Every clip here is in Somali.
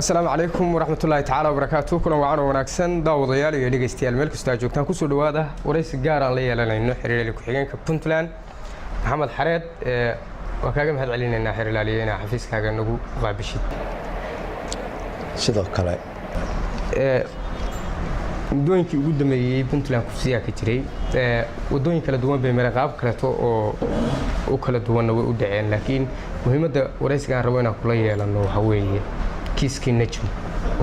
Asalaamu calaykum waraxmatullaahi tacaala wabarakaatu. Kulan wacan oo wanaagsan, daawadayaal iyo dhegeystayaal meel kastoo aad joogtaan. Kusoo dhawaada waraysi gaar aan la yeelanayno xiriirali ku-xigeenka Puntland, Maxamed Xareed. Waa kaaga mahad celinaynaa, xiriirlaaliye, inaa xafiiskaaga nagu qaabishid. Sidoo kale. Muddooyinkii ugu dambeeyey Puntland kufsiyaa ka jiray. Waddooyin kala duwan bay mareen, qaab kaleeto oo u kala duwanna way u dhaceen, laakiin muhiimadda waraysiga aan rabo inaan kula yeelano waxaa weeye kiiskii Najmo.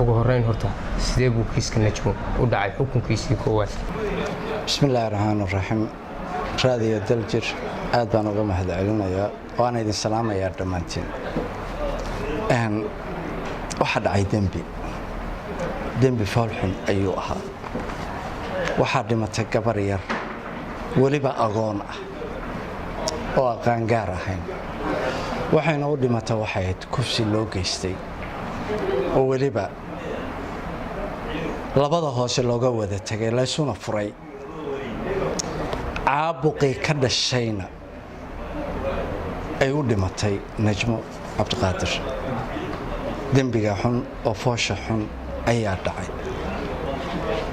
Ugu horreyn horta, sidee buu kiiska Najmo u dhacay, xukunkiisii koowaad? Bismi illaahi raxmaan raxiim. Raadiyo Daljir aad baan uga mahad celinayaa, waana idin salaamayaa dhammaantiin. Waxaa dhacay dembi, dembi foolxun ayuu ahaa. Waxaa dhimatay gabar yar, weliba agoon ah oo aqaangaar ahayn. Waxayna u dhimatay waxay ahayd kufsi loo geystay, oo weliba labada hoose looga wada tegay, laysuna furay. Caabuqii ka dhashayna ay u dhimatay Najmo Cabdiqaadir. Dembiga xun oo foosha xun ayaa dhacay,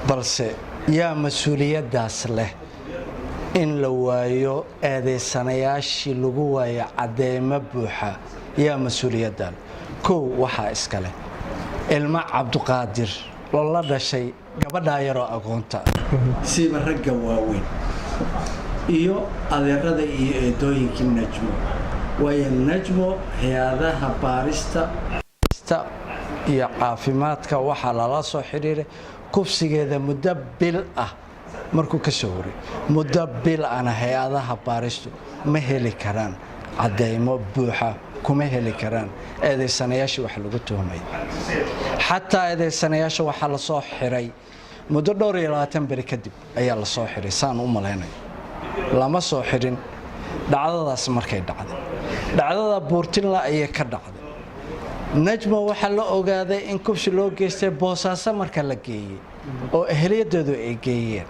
balse yaa mas-uuliyaddaas leh in la waayo eedaysanayaashii lagu waayo cadeymo buuxa? Yaa mas-uuliyadda leh? Kow, waxaa iska leh ilmo Cabdiqaadir oo la dhashay gabadhaa yaroo agoonta, siiba ragga waaweyn iyo adeerada iyo eedooyinkii Najmo, waayo Najmo hay-adaha baarista iyo caafimaadka waxaa lala soo xidhiiray kufsigeeda muddo bil ah markuu ka soo waray. Muddo bil ana hay-adaha baaristu ma heli karaan cadeymo buuxa, kuma heli karaan eedaysanayaashii wax lagu tuhmay. Xataa eedaysanayaasha waxaa lasoo xiray muddo dhowr iyo labaatan beri kadib ayaa lasoo xiray, saan u malaynayo. Lama soo xirin dhacdadaas markay dhacday. Dhacdada Buurtinla ayay ka dhacday. Najma waxaa la ogaaday in kufsi loo geystay Boosaaso marka la geeyey oo eheliyadeedu ay geeyeen.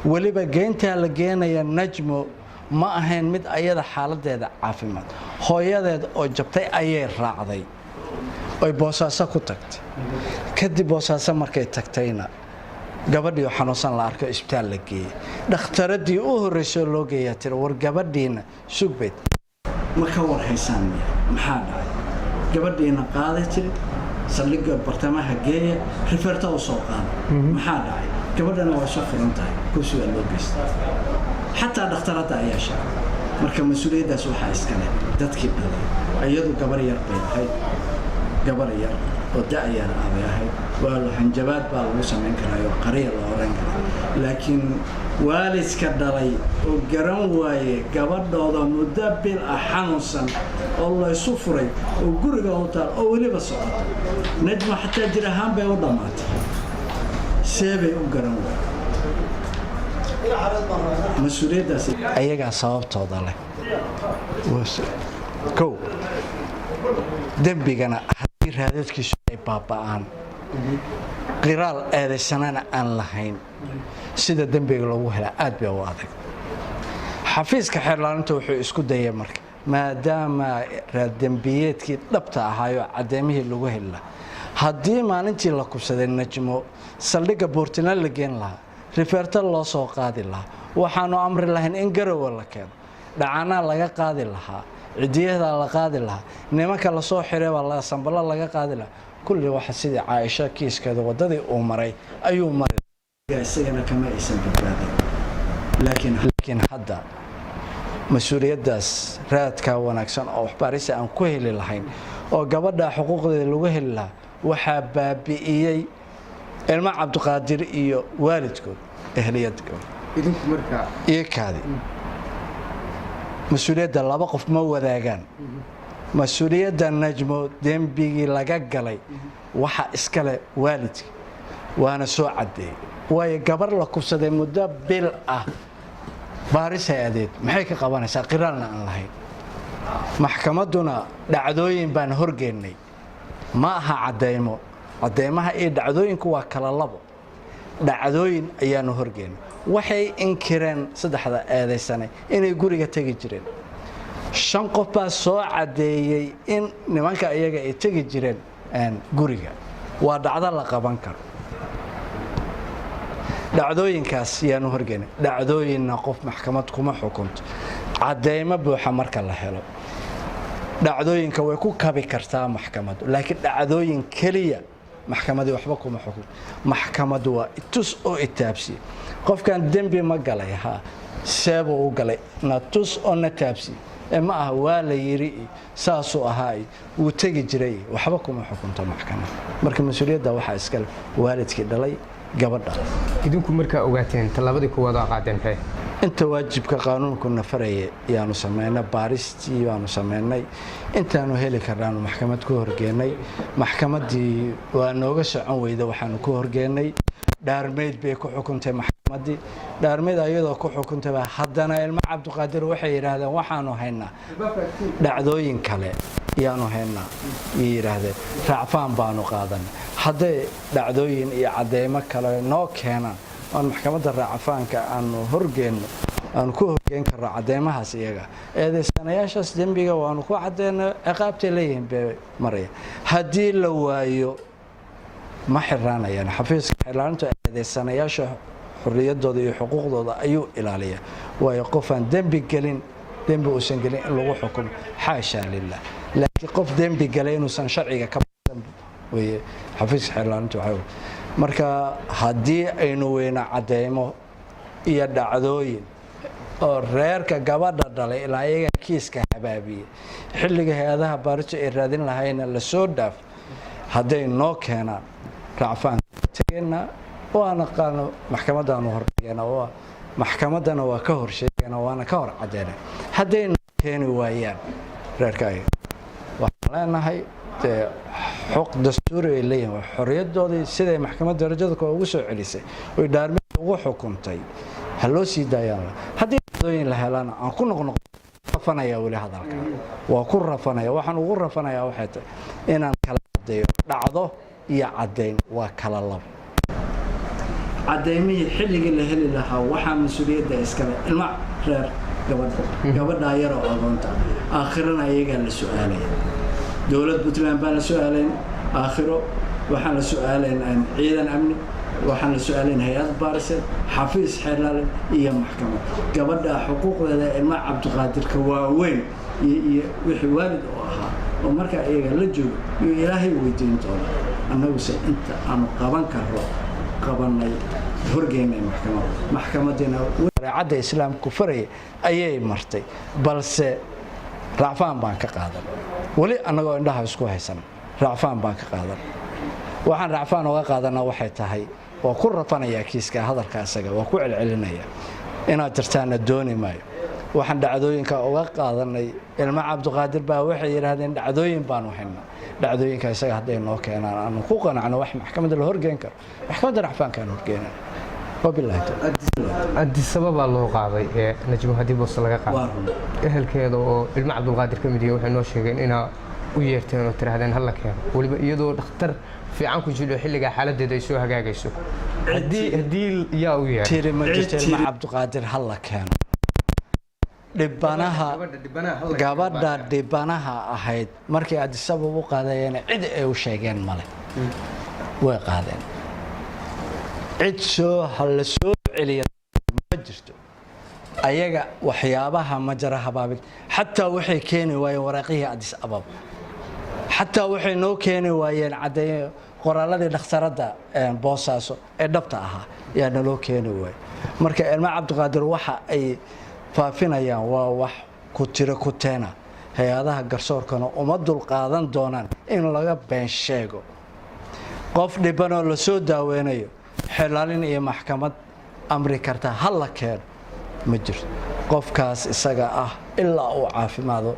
Weliba geyntaa la geenaya Najmo ma ahayn mid ayada xaaladeeda caafimaad. Hooyadeed oo jabtay ayay raacday oy Boosaaso ku tagtay. Kadib Boosaaso markay tagtayna, gabadhii oo xanuunsan la arko, isbitaal la geeyey. Dhakhtaradii u horreysay oo loo geeyaa tiri, "War gabadhiina sugbayd ma ka warhaysaan miya? Maxaa dhacay? Gabadhiina qaaday," tiri, "saldhigga bartamaha geeya, refer-ta u soo qaada. Maxaa dhacay? Gabadhana waa soo furan tahay, kursi waa loo geystay." Xataa dhakhtaradda ayaa sheegay. Marka mas-uuliyaddaas waxaa iska leh dadkii dhalay. Iyadu gabar yar bay ahayd, gabar yar oo da-yar ah bay ahayd. Waa hanjabaad baa lagu samayn karaa oo qariya la oran karaa, laakiin waalidka dhalay oo garan waaye gabadhooda muddo bil ah xanuunsan oo laysu furay oo guriga u taal oo weliba socota, Najma xataa jir ahaan bay u dhammaatay, see bay u garan waaye? Mas-uuliyaddaas ayagaa sababtooda leh. Kow, dembigana haddii raadadkiisu ay baaba'aan, qiraal eedaysanana aan lahayn, sida dembiga lagu helaa aad bay u adag. Xafiiska xeerlaalinta wuxuu isku dayay marka, maadaama raaddembiyeedkii dhabta ahaayoo caddeymihii lagu heli lahaa haddii maalintii la kubsaday Najmo saldhigga Buurtina la geen lahaa, refer-ta loo soo qaadi lahaa, waxaanu amri lahayn in Garowe la keeno, dhacanaa laga qaadi lahaa, cidiyadaa la qaadi lahaa, nimanka lasoo xiray baa sample-o laga qaadi lahaa. Kulli waxa sidii Caaisho kiiskeeda wadadii uu maray ayuu maray, isagana kama aysan badbaadin. Laakiin hadda mas-uuliyaddaas raadkaa wanaagsan oo waxbaarisa aan ku heli lahayn oo gabadha xuquuqdeeda lagu heli lahaa waxaa baabi'iyey ilmo Cabdiqaadir iyo waalidkood, ehliyad. Idinku marka iyo kaadi, mas-uuliyadda laba qof ma wadaagaan. Mas-uuliyadda Najmo dembigii laga galay waxa iskale waalidka, waana soo caddeeyey. Waayo, gabar la kubsaday muddo bil ah, baaris hay-adeed maxay ka qabanaysaa qiraalna aan lahayn? Maxkamadduna dhacdooyin baan horgeennay, ma aha cadeymo. Cadeymaha iyo dhacdooyinku waa kala labo. Dhacdooyin ayaanu horgeennay. Waxay inkireen saddexda eedaysanay inay guriga tegi jireen. Shan qof baa soo caddeeyey in nimanka iyaga ay tegi jireen guriga. Waa dhacdo la qaban karo. Dhacdooyinkaas yaanu horgeynay. Dhacdooyinna qof maxkamad kuma xukunto. Cadeymo buuxa marka la helo, dhacdooyinka way ku kabi kartaa maxkamaddu, laakiin dhacdooyin keliya maxkamadii waxba kuma xukunto. Maxkamaddu waa itus oo itaabsiye. Qofkan dembi ma galay? Ha, seebuu u galay? Na tus oo na taabsiye. Ee ma aha waa la yiri iyo saasuu ahaa iyo wuu tegi jiray iyo waxba kuma xukunto maxkamad. Marka mas-uuliyadda waxaa iskale waalidkii dhalay gabadha. Idinku markaa ogaateen, tallaabadii koowaad aa qaadeen maxay? Inta waajibka qaanuunku na faraya yaanu samaynay. Baaristii baanu samaynay. Intaanu heli karnaanu maxkamad ku horgeenay. Maxkamaddii waa nooga socon weyda. Waxaanu ku horgeenay dhaarmeyd bay ku xukuntay maxkamaddii. Dhaarmeyd ayadoo ku xukuntayba, haddana ilmo Cabdiqaadir waxay yidhaahdeen waxaanu haynaa dhacdooyin kale yaanu haynaa, yay yidhaahdeen. Raacfaan baanu qaadanay. Hadday dhacdooyin iyo cadeymo kale noo keenaan oon maxkamadda raacafaanka aanu horgeenno, aanu ku horgeyn karno cadeymahaas iyaga, eedeysanayaashaas dembiga waanu ku cadeyno, ciqaabtay leeyihiin bay maraya. Haddii la waayo, ma xiraanayaan. Xafiiska xiraaninta eedeysanayaasha xorriyaddooda iyo xuquuqdooda ayuu ilaaliyaa, waayo qofaan dembi gelin, dembi uusan gelin in lagu xukumo, xaashaa lilah. Laakiin qof dembi galay inuusan sharciga ka baxsan weye xafiiska xiraaninta. Waxaa weye marka haddii aynu weyna cadeymo iyo dhacdooyin oo reerka gabadha dhalay ilaa iyaga kiiska habaabiyey, xilliga hay-adaha baaristu ay raadin lahayna lasoo dhaaf, hadday noo keenaan, racfaan tegeena, waana qaano, maxkamadaanu hordhigeena, waa maxkamaddana waa ka horsheegana, waana ka hor caddeena. Hadday noo keeni waayaan reerka ayaga, waxaan leenahay dee xuq dastuuri ay leeyihin, waa xorriyadoodii. Siday maxkamadda darajada koo ugu soo celisay oy dhaarmid ugu xukuntay, ha loo sii daayaan. Haddii dhacdooyin la helana, aan ku noqnoq rafanaya weli hadalka waa ku rafanaya. Waxaan ugu rafanayaa waxay tahay inaan kala caddeeyo. Dhacdo iyo caddayn waa kala labo. Caddaymihii xilligii la heli lahaa, waxaa mas-uuliyadda iskale ilma reer gabadha, gabadhaa yaroo agoonta. Aakhirana iyagaa la su-aalaya. Dowlad Puntland baan la su-aalayn aakhiro, waxaan la su-aalayn ciidan amni, waxaan la su-aalayn hay-ad baariseed, xafiis xeerlaale iyo maxkamad. Gabadha xuquuqdeeda, ilma Cabdiqaadirka waaweyn iyo wixii waalid oo ahaa oo markaa iyaga la joogo iyo Ilaahay weydiin doona. Annaguse inta aanu qaban karro qabanay, horgeynay maxkamad. Maxkamadiina shareecadda Islaamku faraya ayay martay, balse raacfaan baan ka qaadan. Weli annagoo indhaha isku haysan, raacfaan baan ka qaadan. Waxaan raacfaan oga qaadanaa waxay tahay, waa ku rafanayaa kiiska hadalka isaga, waa ku celcelinaya, inaad jirtaana dooni maayo. Waxaan dhacdooyinka uga qaadanay, ilmo Cabdiqaadir baa waxay yidhaahdeen dhacdooyin baanu haynaa. Dhacdooyinka isaga hadday noo keenaan, aanu ku qanacno wax maxkamadda la horgeyn karo, maxkamadda racfaankaan horgeenan. Wabilahi. Addis Ababaa loo qaaday ee Najmo haddii boose laga waa qaaday. Run. Ehelkeeda oo ilmo Cabdulqaadir ka mid yahay waxay noo sheegeen inaa u yeerteen oo tiraahdeen hala keeno, weliba iyadoo dhakhtar fiican ku jiro xilligaa xaaladeeda ay soo hagaagayso. Haddii yaa u yeeray? Tiri ma jirto ilmo Cabdiqaadir ha la keeno. Dhibanaha, gabadha dhibanaha ahayd, markay Addis Ababa u qaadayeen, cid ay u sheegeen male. Way qaadeen, cid soo ha la soo celiya ma jirto. Ayaga waxyaabaha majara habaabin, xataa waxay keeni waayeen waraaqihii Addis Ababa, xataa waxay noo keeni waayeen caddeeye qoraaladii dhakhtaradda Boosaaso ee dhabta ahaa yaa naloo keeni waayey. Marka ilmo Cabdiqaadir waxa ay faafinayaan waa wax ku tiro ku teena. Hay-adaha garsoorkana uma dulqaadan doonaan in laga been sheego. Qof dhibanoo lasoo daaweynayo, xelaalin iyo maxkamad amri karta ha la keeno ma jirto. Qofkaas isaga ah ilaa uu caafimaado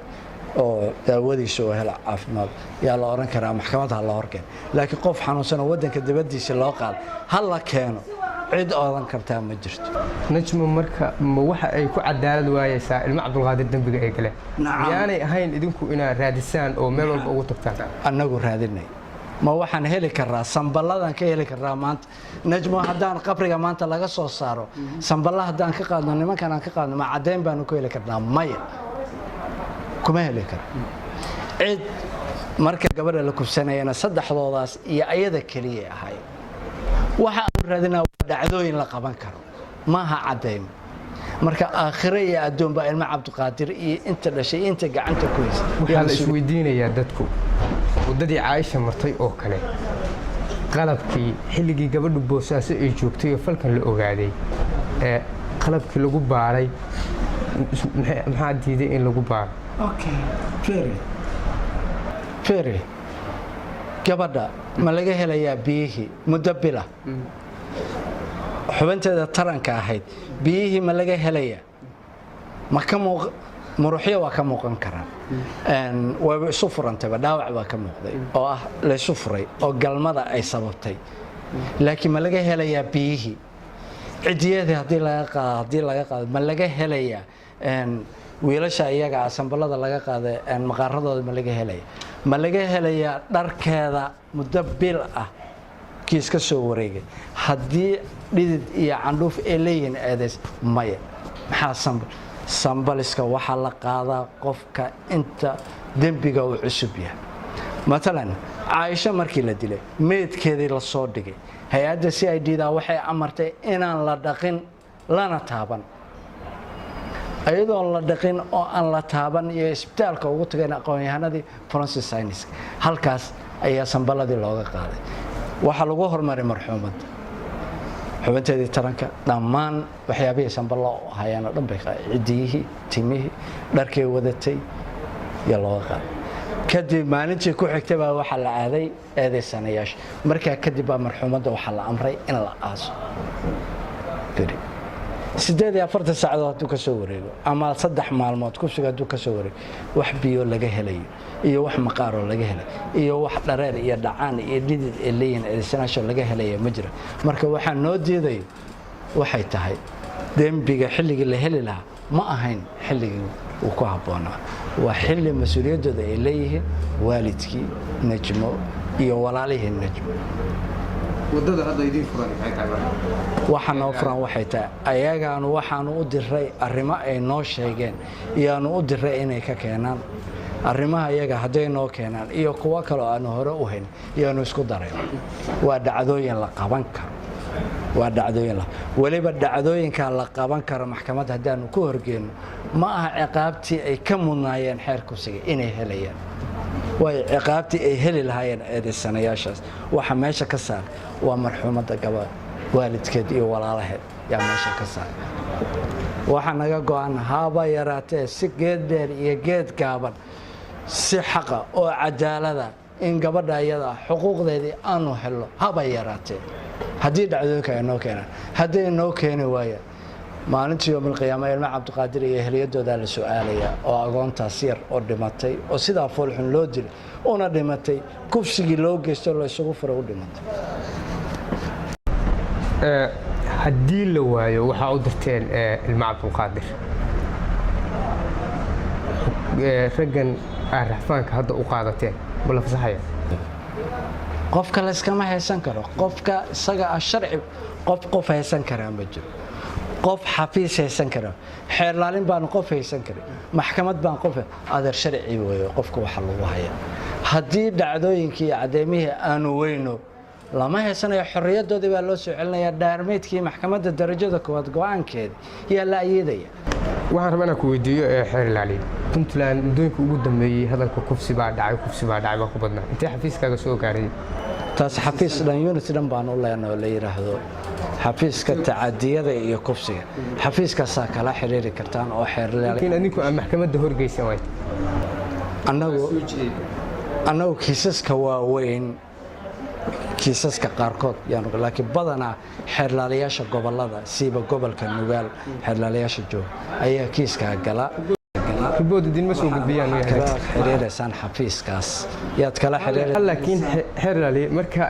oo daawadiisa uu helo caafimaad yaa la odhan karaa maxkamad ha la horkeeno. Laakiin qof xanuunsan oo waddanka dibaddiisa loo qaado, ha la keeno, cid odhan kartaa ma jirto. Najmo, marka ma waxa ay ku cadaalad waayeysaa ilmo Cabdulqaadir dembiga ay galeen? Nacam. Miyaanay ahayn idinku inaad raadisaan oo meel walba ugu tagtaan? Annagu raadinay, ma waxaan heli karaa samballadan ka heli karraa maanta Najmo? Haddaan qabriga maanta laga soo saaro, samballa haddaan ka qaadno, nimankan aan ka qaadno, ma caddeyn baanu ku heli karnaa? Maya, kuma heli karo. Cid Cid marka gabadha la kufsanayana saddexdoodaas iyo ayada keliya ahayd. Waxa aanu raadinaa waa dhacdooyin la qaban karo, maaha caddaymo. Marka aakhire iyo adduun baa ilmo Cabdiqaadir iyo inta dhashay iyo inta gacanta ku haysa. Waxaa la isweydiinayaa dadku, waddadii Caaisha martay oo kale, qalabkii xilligii gabadhu Boosaaso ay joogtay oo falkan la ogaaday ee qalabkii lagu baaray, maxaa diiday in lagu baaro? Okay, feri feri, gabadha ma laga helayaa biyihii muddo bila xubinteeda taranka ahayd? Biyihii ma laga helayaa? Ma ka muuq muruxyo waa ka muuqan karaan, wayba isu furantayba, dhaawac baa ka muuqday oo ah laysu furay oo galmada ay sababtay, laakiin ma laga helayaa biyihii? Cidiyadii haddii laga qaado, ma laga helayaa? Wiilasha iyaga ah sambalada laga qaaday maqaaradooda ma laga helaya? Ma laga helayaa dharkeeda muddo bil ah kiis ka soo wareegay haddii dhidid iyo candhuuf ay leeyihiin eedays? Maya. Maxaa sambal sambaliska waxaa la qaadaa qofka inta dembiga uu cusub yahay. Matalan, Caaisho markii la dilay, meydkeedii la soo dhigay, hay-adda CID da waxay amartay inaan la dhaqin lana taaban. Iyadoon la dhaqin oo aan la taaban iyo isbitaalka ugu tageen aqoon-yahanadii forensic science, halkaas ayaa sambaladii looga qaaday. Waxaa lagu hormaray marxuumadda xubinteedii taranka, dhammaan waxyaabihii sambalo hayaan oo dhan bay, cidiyihii, timihii, dharkay wadatay iyo looga qaaday. Kadib maalintii ku xigtay baa waxaa la aaday eedaysanayaasha. Markaa kadib baa marxuumadda waxaa la amray in la aaso. 48 saacadood hadduu ka soo wareego ama 3 maalmood kufsiga hadduu ka soo wareego, wax biyo laga helayo iyo wax maqaaroo laga helay iyo wax dhareer iyo dhacaan iyo dhidid ay leeyihiin eedaysanaasha laga helaya ma jira. Marka waxaa noo diidayo waxay tahay dembiga xilligii la heli lahaa ma ahayn xilligii uu ku habboonaa. Waa xilli mas-uuliyaddooda ay leeyihiin waalidkii Najmo iyo walaalihii Najmo. Wadada hadda idiin furan maxay tahay marka? Waxa noo furan waxay tahay, ayagaanu waxaanu u diray arrimo ay noo sheegeen iyoaanu u diray inay ka keenaan arrimaha iyaga. Hadday noo keenaan iyo kuwo kaloo aanu hore u hayn iyoaanu isku darayn, waa dhacdooyin la qaban karo, waa dhacdooyin weliba dhacdooyinkaa la qaban karo. Maxkamadda haddaanu ku horgeenno, ma aha ciqaabtii ay ka mudnaayeen xeer kufsiga inay helayaan, waayo ciqaabtii ay heli lahaayeen eedaysanayaashaas waxa meesha ka saar waa marxuumadda gaba waalidkeed iyo walaalaheed yaa meesha ka saar. Waxaa naga go-an haba yaraatee si geed dheer iyo geed gaaban, si xaqa oo cadaalada in gabadha iyada xuquuqdeedii aanu helno, haba yaraatee haddii dhacdooyinka ay noo keenaan. Hadday noo keeni waayaan, maalintii yoomalqiyaama ilma Cabdiqaadir iyo ehliyadoodaa la su-aalayaa oo agoontaas yar oo dhimatay oo sidaa foolxun loo dilay una dhimatay, kufsigii loo geysto la isugu furay u dhimatay. Haddii la waayo waxaa u dirteen ilma Cabdulqaadir, raggan aad raxfaanka hadda u qaadateen ma la fasaxaya? Qofka layskama haysan karo. Qofka isaga ah sharci qof qof haysan karaa ma jiro. Qof xafiis haysan kara, xeerlaalin baanu qof haysan karin, maxkamad baan qof. Adeer, sharci weeyo qofka waxa lagu haya. Haddii dhacdooyinkii iyo caddeymihii aanu weyno, lama haysanayo, xorriyadoodii baa loo soo celinayaa. Dhaarmeydkii maxkamadda darajada koowaad go-aankeeda yaa la ayeedaya. Waxaan rabaa inaan ku weydiiyo, xeer ilaaliye, Puntland muddooyinka ugu dambeeyey hadalka kufsi baa dhacay, kufsi baa dhacay baa ku badnaa. Intee xafiiskaaga soo gaaray? Taas xafiis dhan, unit dhan baan u leenahay oo la yidhaahdo xafiiska tacadiyada iyo kufsiga. Xafiiskaasaa kala xiriiri kartaan oo xeerlaali. Laakiin adinku aan maxkamadda horgeysan waay. Annagu kiisaska waaweyn, kiisaska qaarkood yaanu, laakiin badanaa xeerlaalayaasha gobolada, siiba gobolka Nugaal xeerlaalayaasha jooga ayaa kiiskaa gala. Report idinma soo gudbiyaan? Kala xiriireysaan xafiiskaas yaad kala xiriir. Laakiin xeer ilaaliye, marka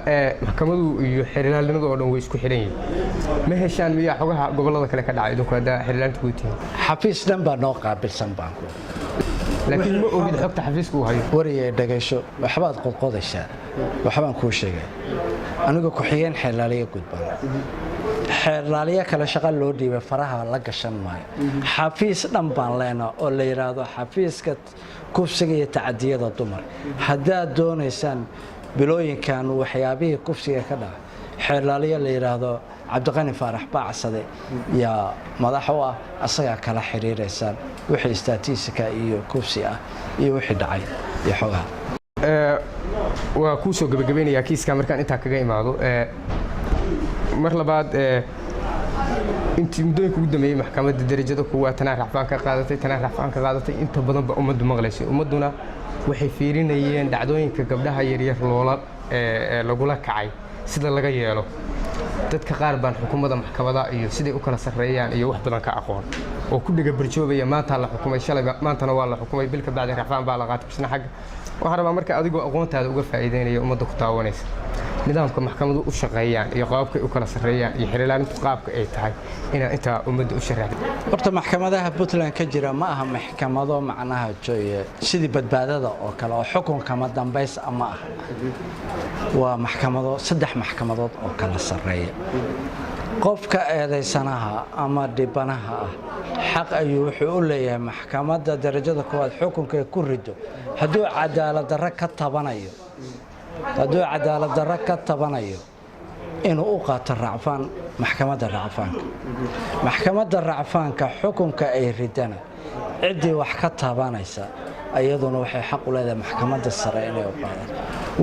maxkamadu iyo xeer ilaalinadu oo dhan way isku xidhan yihiin. Ma heshaan miyaa xogaha gobolada kale ka dhacay idinku haddaa xeer ilaalinta ku tihiin? Xafiis dhan baa noo qaabilsan baan ku. Laakiin ma ogid xogta xafiiska uu hayo. Wariyay, dhagaysho, waxbaad qodqodaysaa. Waxbaan kuu sheegay. Aniga ku-xigeen xeerlaaliye guud baan. Xeerlaaliyo kale shaqa loo dhiibay faraha la gashan maayo. Xafiis dhan baan leenaha oo la yidhaahdo xafiiska kufsiga iyo tacadiyada dumar. Haddaad doonaysaan bilooyinkan waxyaabihii kufsiga ka dhacay, xeerlaaliyo la yidhaahdo Cabdiqani Faarax Baacsade yaa madax u ah, asagaa kala xiriiraysaan wixii statistika iyo kufsi ah iyo wixii dhacay iyo xogaha. Waa kuu soo gebagabeynayaa kiiska markaan intaa kaga imaado. Mar labaad, intii muddooyinka ugu dambeeyey maxkamadda darajada kuwaa tanaa racfaan ka qaadatay, tanaa racfaan ka qaadatay, inta badan ba ummaddu maqlaysay. Ummadduna waxay fiirinayeen dhacdooyinka gabdhaha yaryar loola lagula kacay, sida laga yeelo. Dadka qaar baan xukuumadda maxkamada iyo siday u kala sarreeyaan iyo wax badan ka aqoon oo ku dhega barjoobaya: maantaa la xukumay, shalay maantana waa la xukumay, bil ka bacdi racfaan baa la qaatay, bisna xagga. Waxaan rabaa marka, adigoo aqoontaada uga faa'iideynaya ummadda ku taawanaysa, nidaamka maxkamadu u shaqeeyaan iyo qaababkay u kala sarreeyaan iyo xeer ilaalintu qaabka ay tahay, inaa intaa ummadda u sharaxda. Horta maxkamadaha Puntland ka jira ma aha maxkamado macnaha joye sidii badbaadada oo kale oo xukunkama dambays ma aha. Waa maxkamado, saddex maxkamadood oo kala sarreeya. Qofka eedaysanaha ama dhibanaha ah xaq ayuu wuxuu u leeyahay maxkamadda darajada koowaad xukunka ku rido hadduu cadaalad darro ka tabanayo, hadduu cadaalad darro ka tabanayo, inuu u qaato racfaan maxkamadda racfaanka. Maxkamadda racfaanka xukunka ay ridana ciddii wax ka tabanaysa iyaduna waxay xaq u leedahay maxkamadda sare inay u qaadato.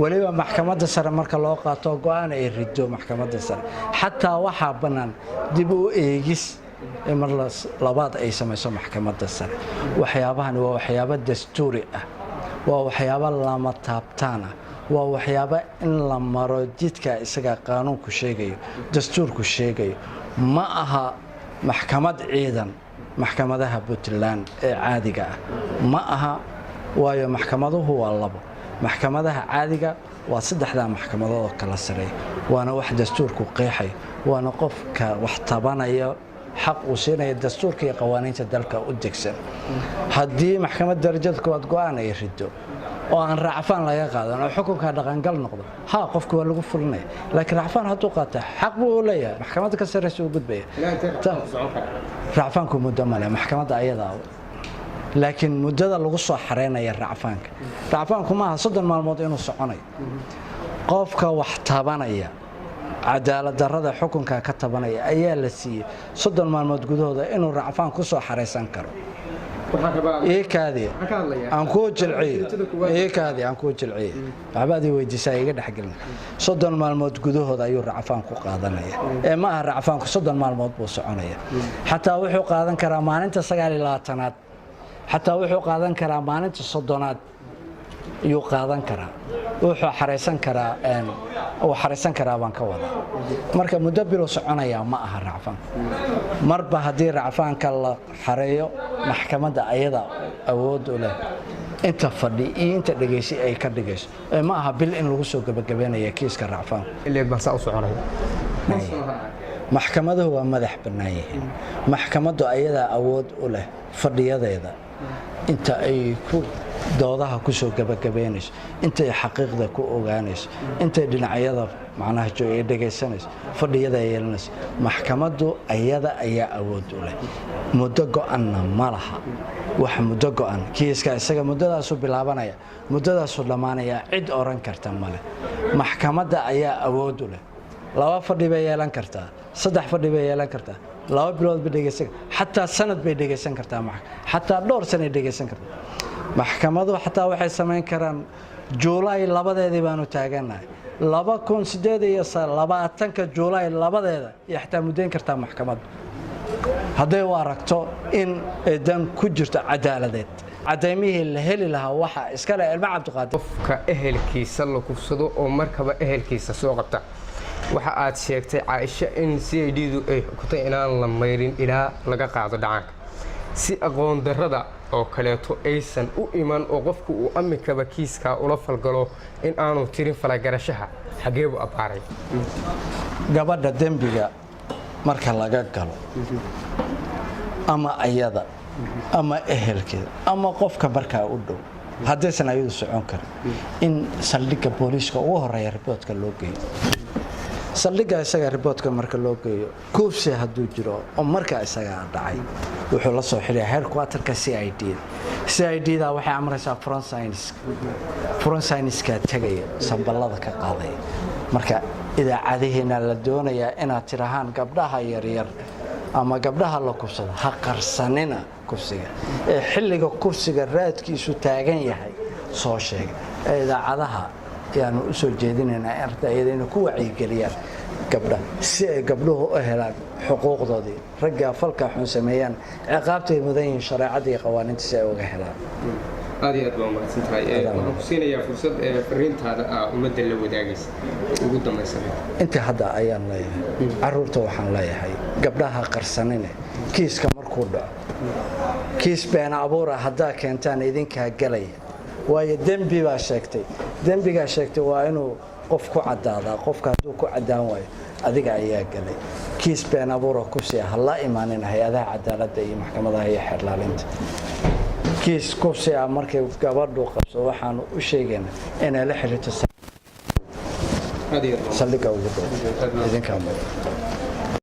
Weliba maxkamadda sare marka loo qaato go-aan ay rido maxkamadda sare, xataa waxaa bannaan dib u eegis in mar labaad ay samayso maxkamadda sare. Waxyaabahani waa waxyaabo dastuuri ah, waa waxyaabo lama taabtaan ah, waa waxyaabo in la maro jidka isaga qaanuunku sheegayo, dastuurku sheegayo. Ma aha maxkamad ciidan maxkamadaha Puntland ee caadiga ah ma aha, waayo maxkamaduhu waa labo. Maxkamadaha caadiga waa saddexdaa maxkamadood oo kala sareeya, waana wax dastuurku qeexayo, waana qofka wax tabanaya xaq uu siinaya dastuurka iyo qawaaniinta dalka u degsan. Haddii maxkamad darajada koowaad go-aan ay rido oo aan racfaan laga qaadan oo xukunka dhaqangal noqdo, ha qofka waa lagu fulinaya. Laakiin racfaan hadduu qaata, xaq buu u leeyahay, maxkamadda ka sarreysa u gudbaya. Racfaanku muddo male maxkamadda ayadaa, laakiin muddada lagu soo xareynaya racfaanka, racfaanku maaha 30 maalmood inuu soconayo. Qofka wax tabanaya, cadaalad darrada xukunka ka tabanaya, ayaa la siiyey 30 maalmood gudahooda inuu racfaan ku soo xareysan karo. Ii kaadi aan kuu jilciyo, ii kaadi aan kuu jilciyo, waxbaad ii weydiisaa, iga dhexgelin. 30 maalmood gudahooda ayuu racfaan ku qaadanaya, ee ma aha racfaanku 30 maalmood buu soconaya. Xataa wuxuu qaadan karaa maalinta 29aad, xataa wuxuu qaadan karaa maalinta 30aad ayuu qaadan karaa, wuxuu xareysan karaa, uu xareysan karaa baan ka wadaa. Marka muddo bilo soconaya ma aha racfaanku. Marba haddii racfaanka la xareeyo, maxkamadda ayada awood u leh inta fadhi iyo inta dhegaysi ay ka dhigayso, ee ma aha bil in lagu soo gebagabeynaya kiiska racfaanku. Ileeg baan saa u soconaya. Maxkamaduhu waa madax bannaan yihiin. Maxkamaddu ayadaa awood u leh fadhiyadeeda inta ay ku doodaha ku soo gebagabeynayso, intay xaqiiqda ku ogaanayso, intay dhinacyada macnaha joog ay dhegaysanayso, fadhiyada ay yeelanayso. Maxkamaddu ayada ayaa awood u leh, muddo go-anna ma laha. Wax muddo go-an kiiska isaga muddadaasuu bilaabanaya, muddadaasuu dhammaanaya, cid oran karta male. Maxkamadda ayaa awood u leh. Laba fadhi bay yeelan kartaa, saddex fadhi bay yeelan kartaa, 2 bilood bay dhegaysan, xataa sanad bay dhegaysan kartaa, xataa dhowr sanay dhegaysan kartaa maxkamadu. Xataa waxay samayn karaan Juulaay 2deedii baanu taaganahay, 2028ka Juulaay 2deeda iyo xataa muddayn kartaa maxkamaddu, hadday u aragto in dan ku jirto cadaaladeed. Cadaymihii la heli lahaa waxa iskale ilmo Cabdiqaadir. Qofka ehelkiisa la kufsado oo markaba ehelkiisa soo qabta, waxa aad sheegtay Caaisha in CID du ay xukutay inaan la mayrin ilaa laga qaado dhacaanka, si aqoon darrada oo kaleeto aysan u iman oo qofku uu amikaba kiiskaa ula falgalo in aanu tirin falagarashaha. Xagee buu abbaaray? Gabadha dembiga marka laga galo, ama ayada ama ehelkeeda ama qofka markaa u dhow, haddaysan ayadu socon karin, in saldhigga booliiska ugu horeeya riboodka loo geeyo. Saldhigga isaga reportka marka loo geeyo, kufsi hadduu jiro oo markaa isagaa dhacay, wuxuu la soo xiriyaa headquarterka CID. CID da waxay amraysaa forensics-ka tegaya, sample-ada ka qaadaya. Marka idaacadihiina la doonayaa inaad tirahaan gabdhaha yaryar ama gabdhaha la kufsado, ha qarsanina kufsiga, ee xilliga kufsiga raadkiisu taagan yahay soo sheega. Ee idaacadaha ayaanu u soo jeedinaynaa ardayada inay ku wacyigeliyaan gabdha si ay gabdhuhu u helaan xuquuqdoodii, raggaa falka xun sameeyaan ciqaabtay mudan yihiin shareecadda iyo qawaaniinta si ay uga helaan. Aad iyo aad baa umahadsan tahay. Waxaan ku siinayaa fursad fariintaada ah ummadda la wadaagaysa ugu dambaysa. Inta hadda ayaan leeyahay, caruurta waxaan leeyahay, gabdhaha qarsanine kiiska markuu dhaco, kiis been abuura haddaa keentaan, idinkaa gelaya, waayo dembi baa sheegtay. Dembigaa sheegtay waa inuu qof ku caddaadaa. Qofka hadduu ku caddaan waayo, adiga ayaa gelay. Kiis been abuura kufsi ah ha la imaanin hay-adaha cadaaladda iyo maxkamadaha iyo xeerlaalinta. Kiis kufsi ah markay gabadhu qabso, waxaanu u sheegaynaa inay la xiriirto Aad iyo aad baa saldhigga ugu dhow. Idinkaa mudan.